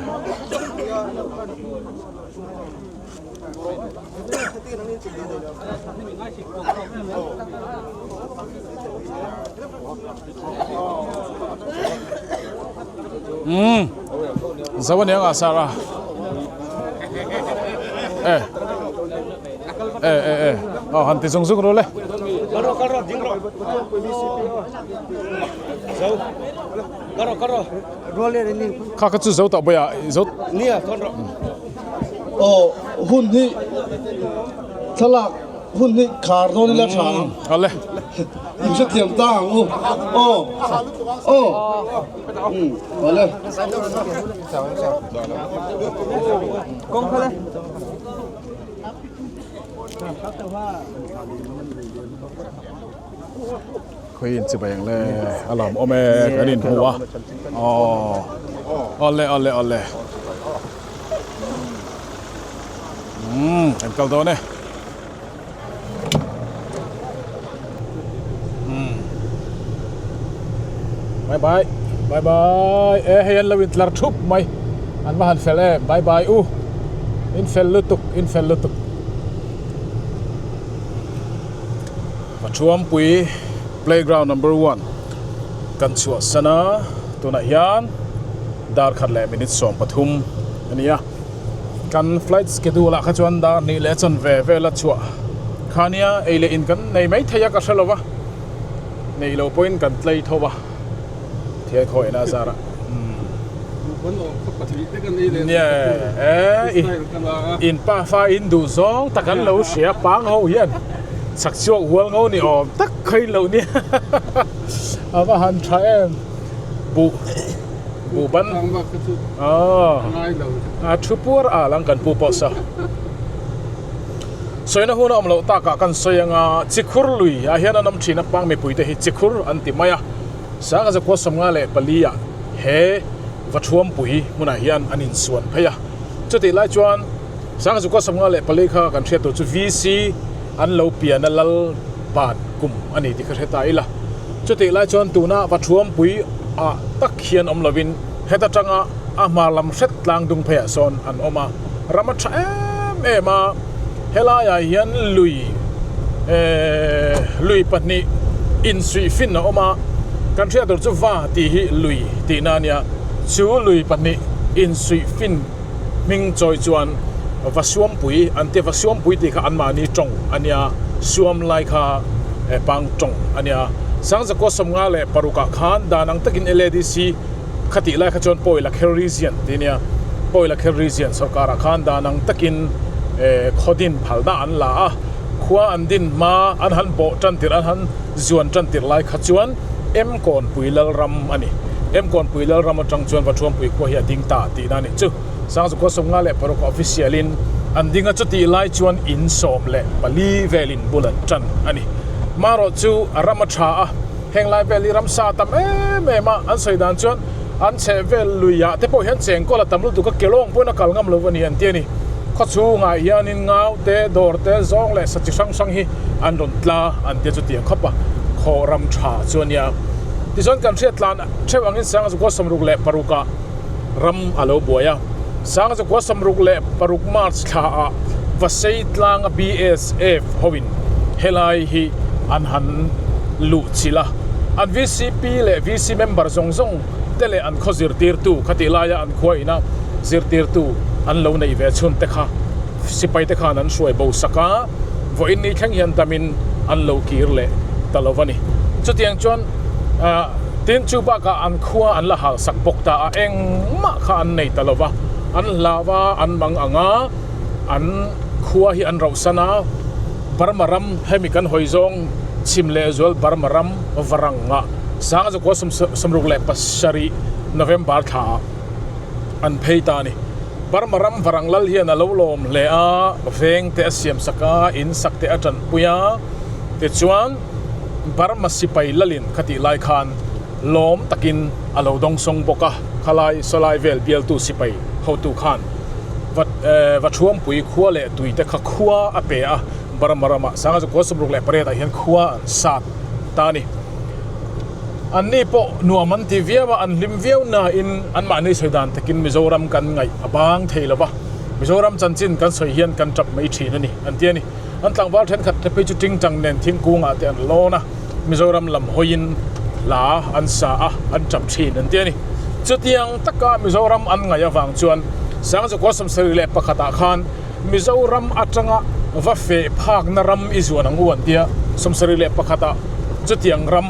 Umm zo ania nga sar a e e e e aw han ti zung zung ru le. Kha kha chu zo tawh bawih a zo. Aw hun hi thlalak hun hi khar dawn ila tha ang. Ale. In hrethiam ta ang u. Aw aw um ale. Khawi in chibai ang le a lawm awm e kan in hmu a aw awle awle awle umm kan kal dawn e umm bye bye bye bye e hei an lo in tlar thup mai an va han fel em bye bye u in fel lutuk in fel lutuk. Pathuampui playground number one. Kan chhuahsan a, tunah hian dar khat leh minute 13 a ni a. Kan flight schedule ah kha chuan dar hnih leh chanve vel a chhuah kha nia, ei leh in kan nei mai thei a ka hre lo va, nei lo pawhin kan tlei tho a, thian khawihna a zar a. Nia e, in pafa in duh zawng tak an lo hria pang ho hian chak chhuak hual ngo ni awm tak kha in lo nia a va han tha em buh buh ban a thu puar al ang kan pu pawh sa sawina hun a awm loh takah kan sawi anga chikhur lui ah hian an awm thin a pang mipui te hi chikhur an ti mai a. Sangha khua 54 ah he Vathuampui hmunah hian an insuan phei a. Chutih lai chuan Sangha khua 54 kha kan hriat tur chu VC an lo pian a lal ban kum a ni tih ka hre ta ila. Chutih lai chuan tuna Vathuampui ah tak hian awm lovin heta tanga a hma lam hret tlang dung pheiah sawn an awm a. Ram a tha em em a, helaiah hian lui ehh lui pahnih insuih fin a awm a, kan hriat tur chu va tih hi lui tihna a nia, chu lui pahnih insuih fin hming chawi chuan va suampui an tia, va suampui tih kha anmahni tawng a nia, suam lai kha pang tawng a nia. Sangzakua 56 ah khan dan ang takin LADC. Khatih lai kha chuan Pawila Khelrizian tih a nia, Pawila Khelrizian sorkarah khan dan ang takin khaw din phalna an la a, khua an din hma an han bawh tan tirh an han zuan tan tirh lai kha chuan Emkawnpui Lalram a ni. Emkawnpui Lalram atang chuan Vathuampui khua hi a ding ta tihna a nih chu. Sangzukua 56 official-in an ding a, chutih lai chuan in 14 velin bul an tan a ni. Marawh chu a ram a tha a. Heng lai vel hi ramsa a tam em em a, an sawi dan chuan an chheh vel luiah te pawh hian chengkawl a tam lutuk a, kelawng pawhin a kal ngam lo a ni an ti a ni. Khawchhungah hianin ngau te, dawr te, zawng leh sa chi hrang hrang hi an rawn tla an tia chutiang khawp a, khaw ram tha chu a nia. Tichuan kan hriat tlan theuh angin Sangzukua 66 ah ram a lo buai a, Sangzukua 66 March thla ah Vasei tlanga BSF hoin helai hi an han luh chilh a, an vcp leh VC member zawng zawng te leh an khaw zirtirtu khatih laia an khua ina zirtirtu an lo neih ve chhun te kha sipai te khan an hruai bo sak a, vawiin ni thleng hian damin an lo kir leh ta lo a ni. Chutiang chuan tin chu bakah an khua an la hal sak bawk ta a, engmah kha an nei ta lo va, an hlau a, an mang ang a, an khua hi an rauhsan a. Burma ram hemi kan hawi zawng chhim leh zual Burma ram varanga Sangzakua 67 November thla ah an phei ta a ni. Burma ram varang lal hian a lo lawm hle a, veng te a siam sak a, in sak te a tanpui a, tichuan Burma sipai lalin khatih lai khan lawm takin a lo dawngsawng bawk a, khalai sawlai vel bialtu sipai hotu khan. Va Thuampui khua leh tui te kha khua a pe a, Burma ramah Sanga chu khua 68 ah hian khua an sat ta a ni. Anni pawh nuam an ti viau a, an hlim viau nain anmahni sawi dan takin Mizoram kan ngaih a bang thei lo va, Mizoram chanchin kan sawi hian kan tap mai thin a ni an ti a ni. An tlangval thenkhat te phei chu tingtang nen thingkungah te an lawn a, Mizoram lam hawiin hla an sa a, an tap thin an ti a ni. Chutiang taka Mizoram an ngaih avang chuan Sangzakua 71 ah khan Mizoram atanga va feh phakna ram i zuan ang u an ti a, 71 ah chutiang ram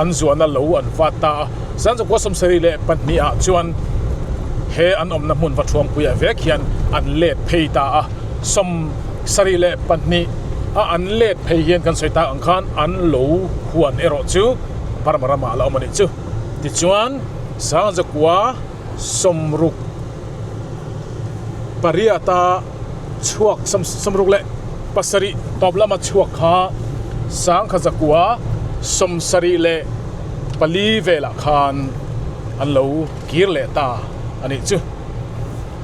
an zuana lo an vat ta a. Sangzakua 72 ah chuan he an awmna hmun va thuampuiah vek hian an let phei ta a. 72 a an let phei hian kan sawi tak ang khan an lo huan erawh chu Burma ramah a la awm a nih chu. Tichuan Sangzakua 60 pariata chhuak 67 tawp lama chhuak kha Sangkhazakua 74 velah khan an lo kir leh ta a nih chu.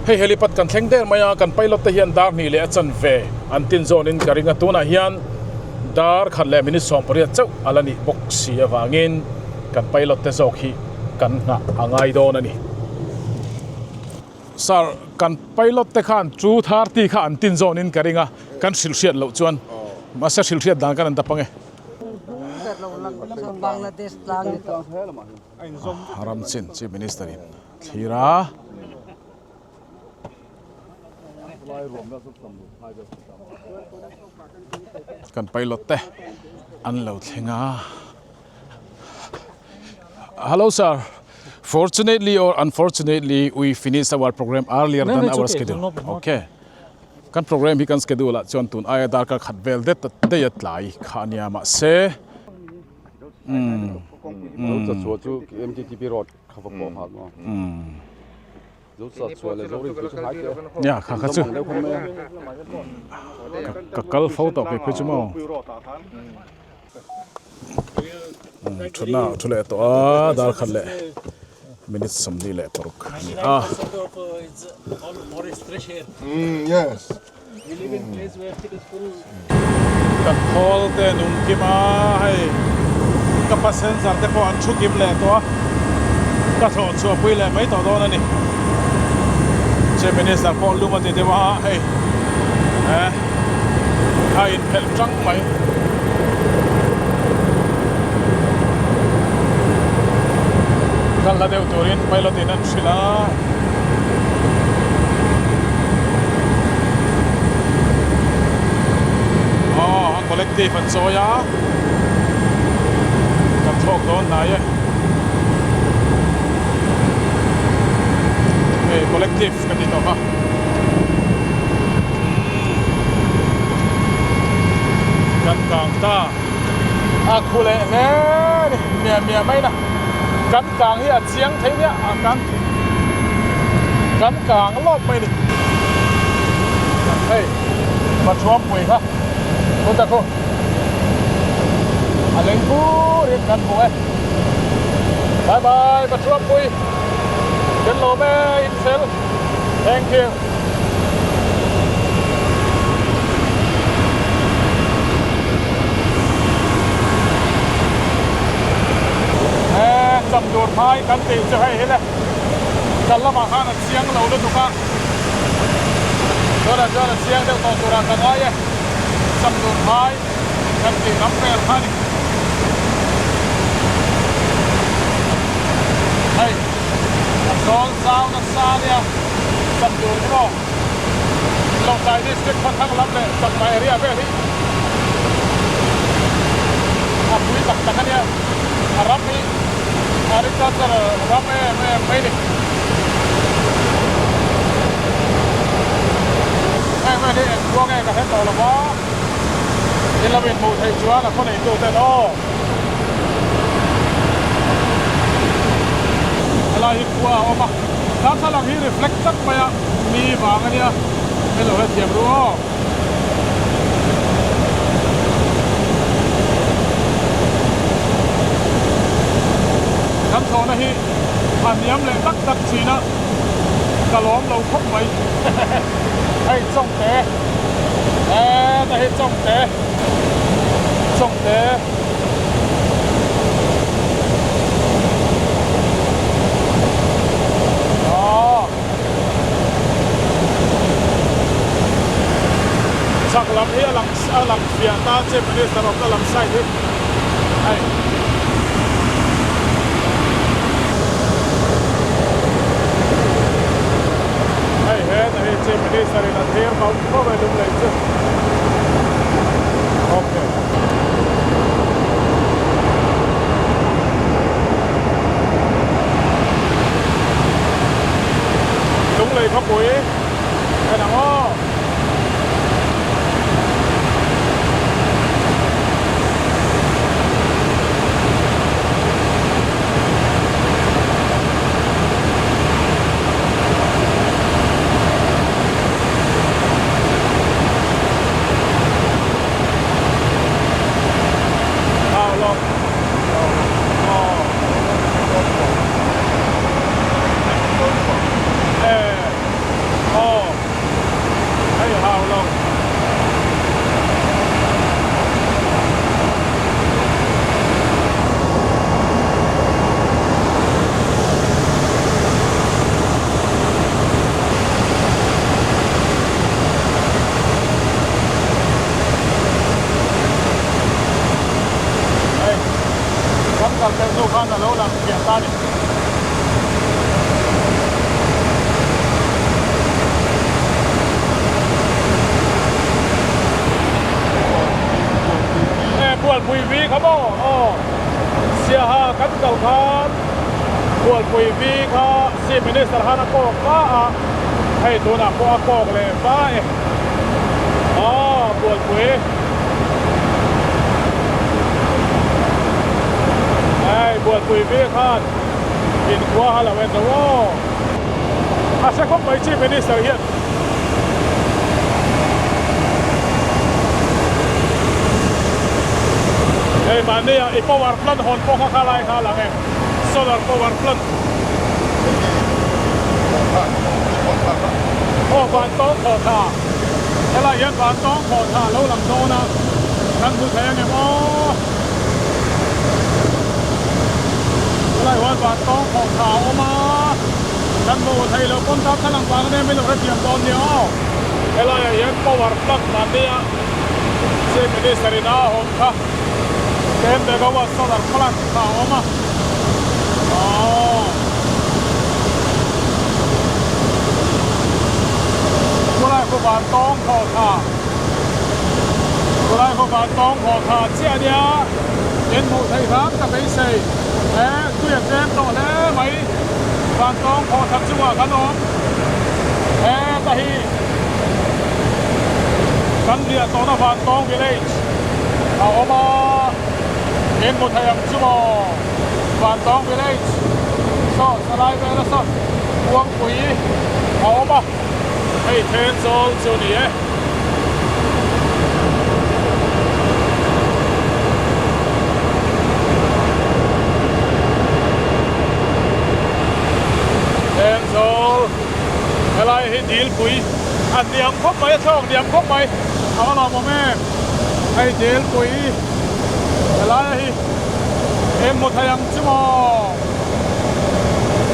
Hei helipad kan thleng der mai a, kan pilot te hian dar hnih leh a chanve an tin zawnin ka ring a, tunah hian dar khat leh minute 18 chauh a la nih bawk si avangin kan pilot te zawk hi kan nghah a ngai dawn a ni. Sir, kan pilot te khan 2:30 kha an tin zawnin ka ring a, kan hrilhhriat loh chuan mahse hrilhhriat dan kan an dap ang e. Bangladesh tlang ni tawh. Ram chin Chief Minister in thlir a. Kan pilot te an lo thleng a. Hello sir, fortunately or unfortunately we finish our program earlier than our schedule. Okay. Kan program hi kan schedule ah chuan tun aia darkar khat vel det daih a tlai kha ania mahse umm Nia kha kha chu ka kal fo tawh kei phei chu maw. Thutna thu leh tawh a dar khat leh minute 26 a ni a. Kan khawl te nung kim a hei ka passenger te pawh an thu kim leh tawh a ka thlawh chhuah pui leh mai tawh dawn a ni. Chief Minister pawh lum a ti deuh a hei eh a inphelh tang mai. Kal hla deuh turin pilot in an hrilh a. Aw a collective an chawi a kan thlawk dawn hnai e hei collective ka ti tawh a. Kan kang ta a khu leh hle a ni miah miah mai na kan kang hi a chiang thei nia a kan kan kang lawp mai ni hei Pathuampui kha khuta khu a leng bur in kan hmu e bye bye Pathuampui kan lawm e in fel. Thank you. Eh, cham tur phai kan tih chu hei hi le. Kal lamah khan a chiang lo lutuk a. Chuan ah chuan a chiang deuh tawh turah ka ngai e. Cham tur phai kan tih lam vel kha a ni. Hei. A zawl zau nasa ania cham tur hi maw Lawngtlai district khawthlang lam leh Chakma area vel hi a pui tak tak ania a ram hi agriculture ram em em mai ni heng vel hi eng khua nge ka hre tawh lo va in lo inhmuh theih chuan a khaw neitu ten aw. Helai hi khua a awm a, darthlalang hi reflect tlat mai a, mi vang a nia, hei lo hrethiam ru aw. Kan thlawhna hi a hniam leh tak tak thin a, ka lawm lo khawp mai. Hei Chawngte, heta hi Chawngte, Chawngte. Chak lam hi a lang a lang fiah ta Chief Minister awmna lam side hi hei. Hei heta hi Chief Minister in a thlir mauh mauh e Lunglei chu. Okay. Lunglei khawpui en ang aw. kha maw aw Siaha kan kal khan Bualpui vi kha Chief Minister khan a kawk va a, hei tunah pawh a kawk leh va e. Aw Bualpui hei Bualpui vi khan inkhua kha lo en lo aw. A hre khawp mai Chief Minister hian. Hei mahni ah i power plant hawn pawh kha kha lai kha a lang e, solar power plant. Aw van tawng khawh tha, helai hian van tawng khawh tha a lo lang dawn a, kan hmu thei angem aw. Helai huan van tawng khawh tha a awm a. Kan hmu thei lo pawn ta thla lang vang ania min lo hrethiam dawn nia aw. Helaiah hian power plant mahnia Chief Minister in a awm kha ten megawatt solar plant kha a awm a. Aww. Khulai khu van tawng thaw tha. Khulai khu van tawng thaw tha chiah ania in hmuh theih hram ka beisei. He tui a tlem tawh hle mai. Vantawng khawhthak chungah kan awm. Heta hi kan riah tawhna Vantawng village a awm a, in hmu thei ang chu maw? Vantawng village saw salai vela saw Uangpui a awm a, hei Thenzawl chu ni e. Thenzawl helai hi dilpui a hniam khawp mai a thlawk hniam khawp mai a va lawmawm em hei dilpui helai hi eng hmu thei ang chu maw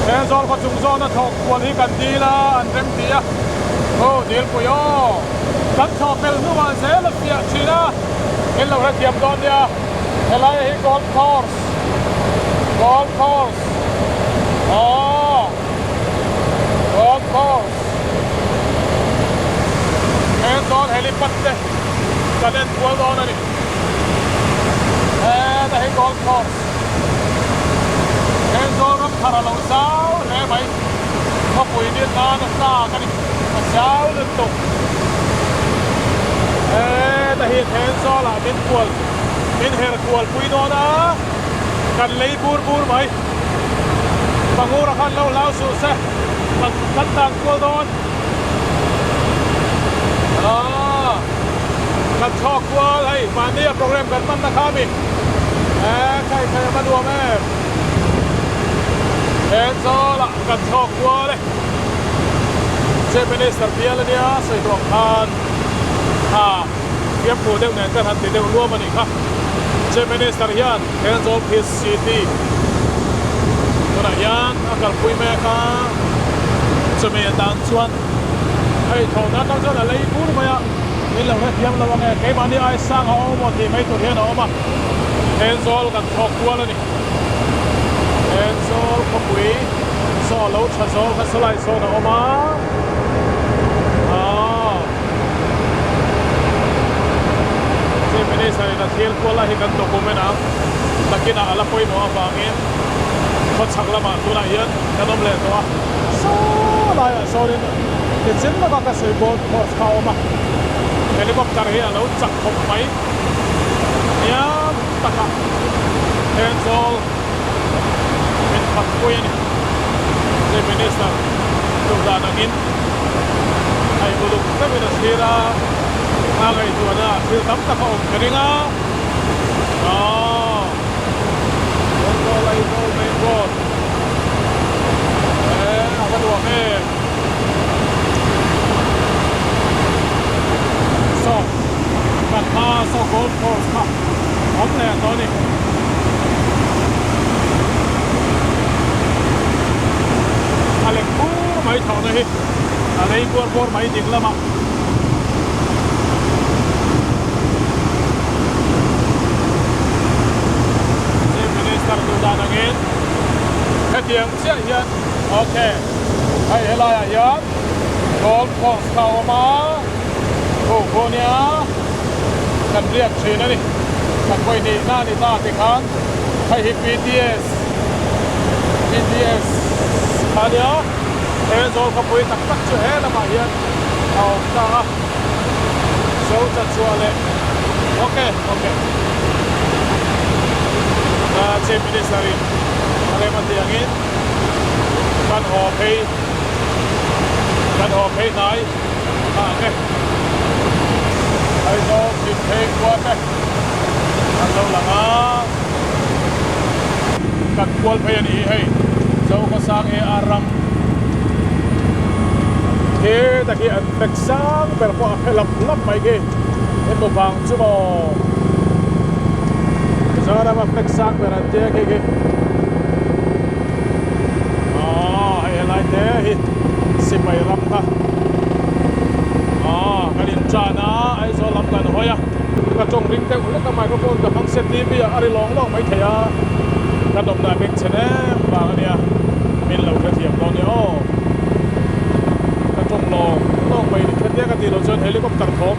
Thenzawl khaw chung zawna thlawk kual hi kan dil a an rem ti a aw dilpui aw kan thlawh pel hnuah zel a fiah thin a in lo hrethiam dawn nia helai hi golf course golf course aw golf course Thenzawl helipad te kan en kual dawn a ni heta hi golf course Thenzawl ram thar a lo zau hle mai khawpui din nan a tlak a ni a zau lutuk heta hi Thenzawl ah min kual min her kual pui dawn a kan lei bur bur mai Pangura khan lo hlau suh se kan kan tan kual dawn aaa kan chhawk kual hei mahni a program kan hman na kha mi eh khai khai a va nuam em Thenzawl ah kan chhawk kual e Chief Minister bial ania sawi tawh ang khan a fiamthu deuh nen kan han ti deuh luam a nih kha Chief Minister hian Thenzawl Peace City tunah hian a kalpui mek a chumi atan chuan hei thlawhna atang chuan a lei bur mai a min lo hrethiam lo ange keimahni ai sang a awm aw tih mai tur hian a awm a Thenzawl kan thlawk kual a ni Thenzawl khawpui saw lo tha zawl kha sawlai sawn a awm a aaa Chief Minister in a thil kual lai hi kan document ang takinah a la pawimawh avangin khawchhak lamah tunah hian kan awm leh tawh a saw laiah sawnin tichin lawka ka sawi golf course kha a awm a helicopter hi a lo chak khawp mai hniam takah Thenzawl min khat pui a ni. Chief Minister duhdan angin hei uluk deuhin a thlir a, a ngaihtuahna ah thil tam tak a awm ka ring a. Aw, Thenzawl Aizawl main road eh a va nuam em. Saw kan hma saw golf course kha awm leh tawh a ni. A lek bur mai thlawhna hi a lei buar buar mai ding lamah. Chief Minister duh dan angin hetiang chiah hian ok hei helaiah hian golf course kha a awm a, khu khu nia kan riak thin a ni. Kan vawi hnih na ni ta tikhan hei hi PTS PTS kha nia he zawl khawpui tak tak chu he lamah hian a awm ta a zo chanchhuah leh ok ok Chief Minister in a rem a tih angin kan haw phei kan haw phei hnai ta ang e. Aizawl thim phei khua te an lo lang a, kan kual phei a nih hi hei Zokhawsang AR ram khi ta khi an fek sang ber pawh a phe lap lap mai khi hemu vang chu maw Mizoram a fek sang ber an tia khi khi aw hei helai te hi sipai ram kha aw kan in tan a Aizawl lam kan hawi a ka tawng ring deuh hlek a microphone ka hmang set TV ah a ri lawng lawng mai thei a ka dawmna a beng chhe em vang ania min lo hrethiam dawn nia aw ka tawng lawng lawng mai ni khetia ka tih loh chuan helicopter thawm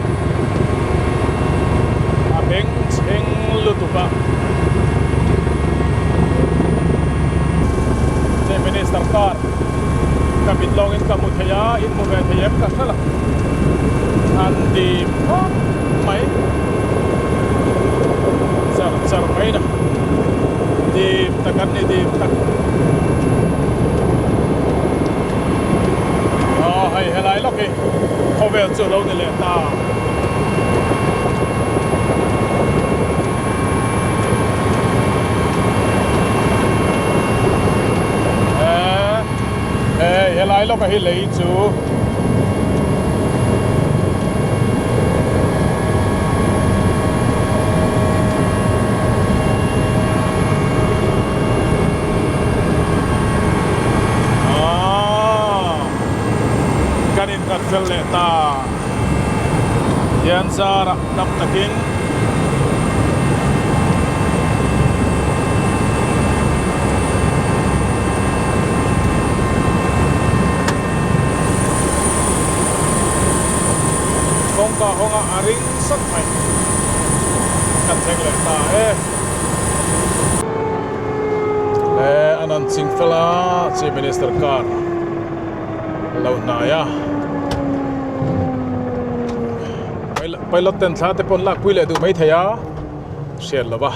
a beng chheng lutuk a Chief Minister car ka mit lawngin ka hmu thei a in hmu ve thei em ka hre lo an dim khawp mai char char mai na dim tak an ni dim tak aw hei helai lawk hi khawvel chu lo ni leh ta. Hei helai lawk a hi lei chu kan in nghat fel leh ta hian zarah tam takin Kawngka hawnga a ring sat mai kan thleng leh ta e. He an an ching fel a Chief Minister car lo hnai a. Pilot ten thla te pawn lakpui leh duh mai thei a hriat lo va.